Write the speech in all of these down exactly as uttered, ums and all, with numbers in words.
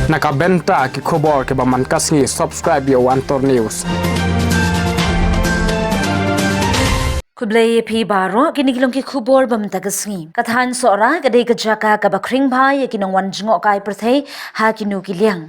Na ka bynta ki khubor kiba man ka sngi, subscribe ïa u Antor News. Khublei ïa phi baroh, kine ki long ki khubor ba mynta ka sngi. Ka thaiñ Sohra ka dei ka jaka kaba khring bha ïa ki nongwan jngohkai pyrthei ha kino ki liang.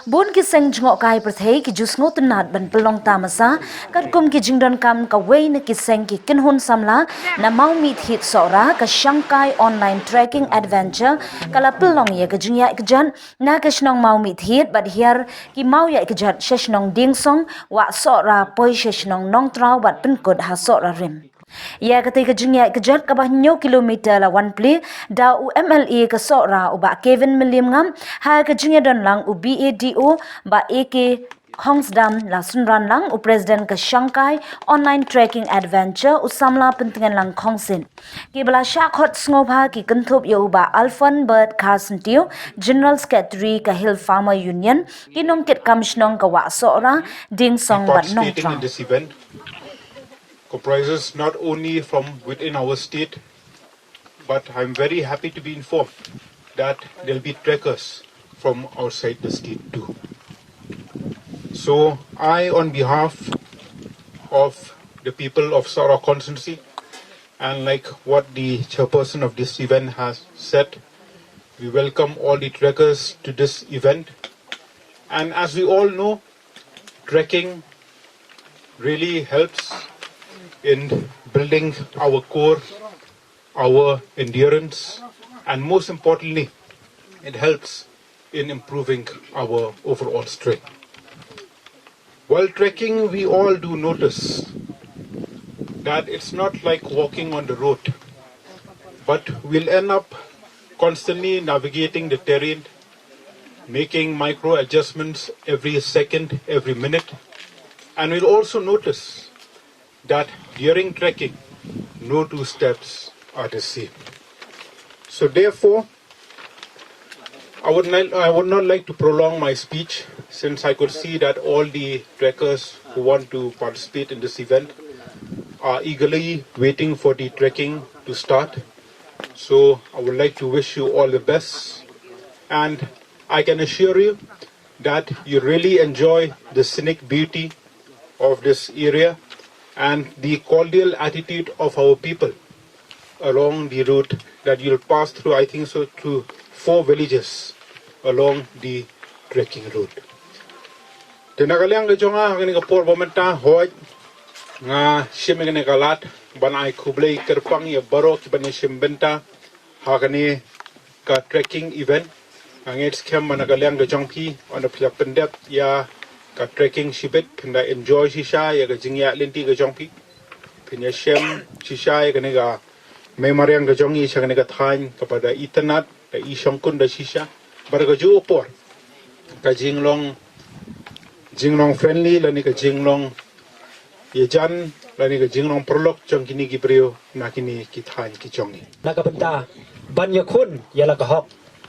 Bun ki seng jngohkai pyrthei ki ju sngewtynnad ban pynlong tamasa katkum ki jingdonkam kawei na ki seng ki kynhun samla na Mawmihthit Sohra, ka Shangkai Online Trekking Adventure ka la pynlong ïa ka jingïaid kjat na ka shnong Mawmihthit bad hiar ki maw ïaid kjat sha shnong Dingsong, wah Sohra poi sha shnong Nongtraw bad pynkut ha Sohra Rim. Ïa katei ka jingïaid kjat kaba hynñiew kilometer la wan plie da u M L A ka Sohra u Bah Kevin Mylliemngam, ha ka jingïadon lang u B A D O Bah A K Khongsdam, la synran lang u President ka Shangkai Online Trekking Adventure u samla Pyntngenlang Khongsit. Kiba la shah khot sngewbha ki kynthup ïa u Bah Alphonse Bert Kharsyntiew, General Secretary ka Hill Farmer Union, ki nongkitkam shnong ka wah Sohra, Dingsong bad Nongtraw. This event comprises not only from within our state, but I'm very happy to be informed that there'll be trekkers from outside the state too. So I, on behalf of the people of Sohra constituency, and like what the chairperson of this event has said, we welcome all the trekkers to this event. And as we all know, trekking really helps in building our core, our endurance, and most importantly, it helps in improving our overall strength. While trekking, we all do notice that it's not like walking on the road, but we'll end up constantly navigating the terrain, making micro adjustments every second, every minute, and we'll also notice that during trekking, no two steps are the same. So therefore, I would, not, I would not like to prolong my speech, since I could see that all the trekkers who want to participate in this event are eagerly waiting for the trekking to start. So I would like to wish you all the best, and I can assure you that you really enjoy the scenic beauty of this area and the cordial attitude of our people along the route that you'll pass through, I think so, through four villages along the trekking route. Te na ka liang ka jong nga, ha kane ka por ba mynta, hooid, nga shim ïa kane ka lad ban ai khublei kyrpang ïa baroh kiban ïashim bynta ha kane ka trekking event. Nga ngeit skhem ba na ka liang ka jong phi, ynda phi la pyndep ïa ka trekking shibit, phin da enjoy shisha ïa ka jingïaid lynti ka jong phi. Phin ïashem shisha ïa kane ka mei mariang ka jong ngi sha kane ka thaiñ kaba da itynnad, da ishongkun da shisha. Bad ka juh ka por, ka jinglong, jinglong friendly lane ka jinglong ïajan lane ka jinglong paralok jong kine ki briew na kine ki thaiñ ki jong ngi. Na ka bynta ban ïakhun ïa la ka hok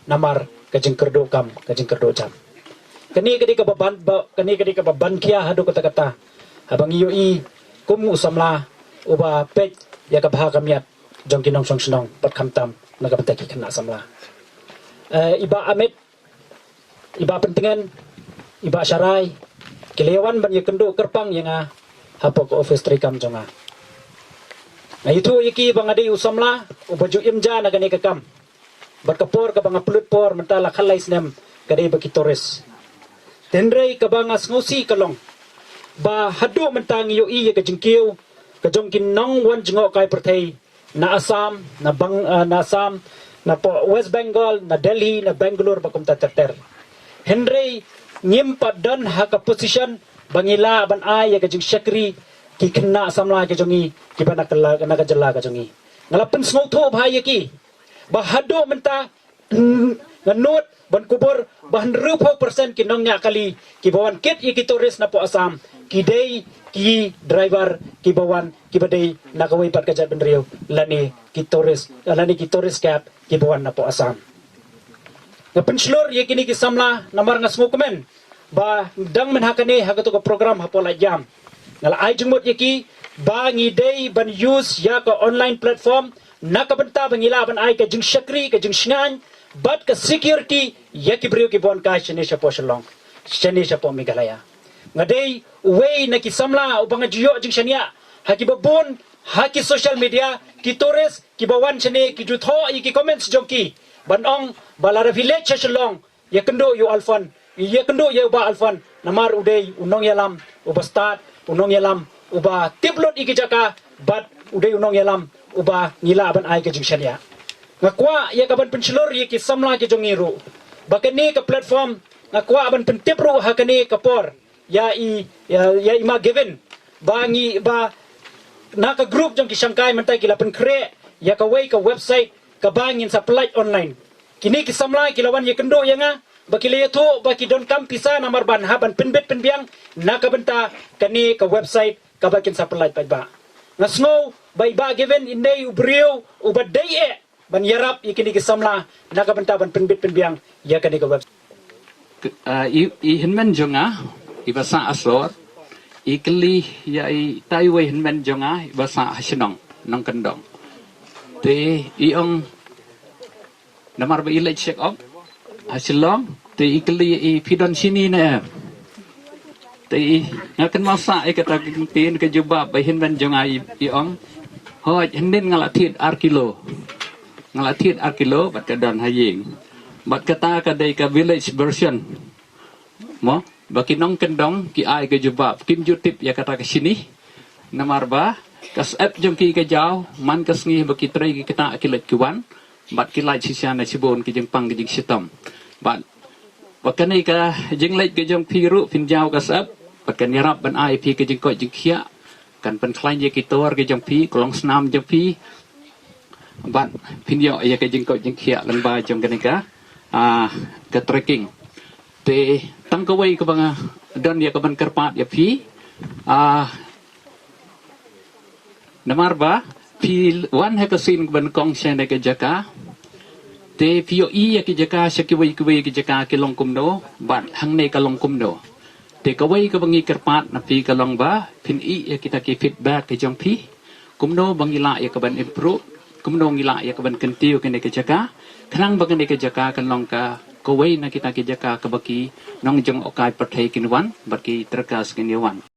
namar ka jingkyrduh kam, ka jingkyrduh jam. Kane ka dei kaba ban, ba, kane ka dei kaba ban khia haduh katta katta. Haba ngi ïohi kum u samla uba peit ïa ka bha ka miat jong ki nongshong shnong bad khamtam na ka bynta ki khynnah samla. Eh, i Bah Amit, i Bah Pyntngen, i Bah Sharai, ki la ïawan ban ïakynduh kyrpang ïa nga hapoh ka office treikam jong nga. Nga ïathuh ïa ki ba nga dei u samla uba ju im ja na kane ka kam. Bad ka por kaba nga pynlut por mynta la khatlai snem ka dei bad ki tourist. Hynrei kaba nga sngewsih ka long ba haduh mynta ngi ïohi ïa ka jingkiew ka jong ki nongwan jngohkai pyrthei na Assam, na Bang-, eh, na Assam, napoh West Bengal, na Delhi, na Bangalore bad kumta ter ter. Hynrei ngim pat don ha ka position ba ngi lah ban ai ïa ka jingshakri ki khynnah samla ki jong ngi kiba na ka la-, na ka jylla ka jong ngi. Nga la pynsngewthuh bha ïa ki ba haduh mynta, mm, nga nud ban kubur ba hynriewphew percent ki nongñiah kali kiba wan kit ïa ki tourist napoh Assam ki dei ki driver kiba wan kiba dei na kawei pat ka jaitbynriew lane ki tourist, lane ki tourist guide kiba wan napoh Assam. Nga pynshlur ïa kine ki samla namar nga sngewkmen ba dang mynha kane ha kato ka program hapoh Laitjam nga la ai jingmut ïa ki ba ngi dei ban use ïa ka online platform Na ka bynta ba ngi lah ban ai ka jingshakri, ka jingshngaiñ bad ka security ïa ki briew ki ba wan kai shane shapoh Shillong, shane shapoh Meghalaya. Nga dei uwei na ki samla uba nga ju ïoh jingshaniah ha ki babun, ha ki social media, ki tourist ki ba wan shane ki ju thoh ïa ki comments jong ki ban ong ba lada phi leit sha Shillong, ïakynduh ïa u Alfon, ïakynduh ïa u Bah Alfon, namar u dei u nongïalam uba stad, u nongïalam uba tip lut ïa ki jaka bad u dei u nongïalam uba ngi lah ban ai ka jingshaniah. Nga kwah ïa ka ban pynshlur ïa ki samla ki jong ngi ruh ba kane ka platform, nga kwah ban pyntip ruh ha kane ka por ïa i, ïa, ïa i Ma Gavin ba ngi, ba na ka group jong ki shangkai mynta ki la pynkhreh ïa kawei ka website kaba ngin sa pynlait online. Kine ki samla ki la wan ïakynduh ïa nga ba ki la ïathuh ba ki donkam pisa namar ban hap ban pynbit pynbiang na ka bynta kane ka website kaba kin sa pynlait paidbah. Nga sngew ba i Bah Gavin in dei u briew uba dei eh ban ïarap ïa kine ki samla na ka bynta ban pynbit pynbiang ïa kane ka website. K-, ah, i, i hynmen jong nga, i Bah Sah Asor, i kylli ïa i, ita iwei hynmen jong nga, i Bah Sah ha shnong Nongkyndong. Te i ong, namar ba i leit check up ha Shillong, te i kylli ïa i, phi don shini ne em? Te i, nga kynmaw sah ïa kata ka ktien ka jubab ba i hynmen jong nga i, i ong, hooid, hynnin nga la thied ar kilo. Nga la thied ar kilo bad ka don ha ïing. Bad kata ka dei ka village version. Mo, ba ki nongkyndong ki ai ka jubab, kim ju tip ïa kata ka shini. Namar ba ka syep jong ki ka jaw man ka sngi ba ki trei ki ktah ki leit ki wan, bad ki lait shisha na shibun ki jingpang ki jingshitom. Bad ba kane ka jingleit ka jong phi ruh phin jaw ka syep, bad kan ïarap ban ai phi ka jingkoit jingkhiah, kan pynkhlaiñ ïa ki tor ka jong phi, ka long snam jong phi, bad phin ïoh ïa ka jingkoit jingkhiah lyngba jong kane ka, ah, ka trekking. Te tang kawei kaba nga don ïa ka ban kyrpad ïa phi, ah, namar ba phi wan ha ka sien ka ban kong sha kane ka jaka. Te phi ïohi ïa ki jaka sha kiwei kiwei ki jaka ki long kumno, bad hangne ka long kumno. Te kawei kaba ngi kyrpad na phi ka long ba phin ïeh ïa kita ki feedback ki jong phi. Kumno ba ngi lah ïa ka ban improve, kumno ngi lah ïa ka ban kyntiew kane ka jaka. Khnang ba kane ka jaka kan long ka kawei na kita ki jaka kaba ki nongjngohkai pyrthei kin wan, bad ki trekkers kin ïa wan.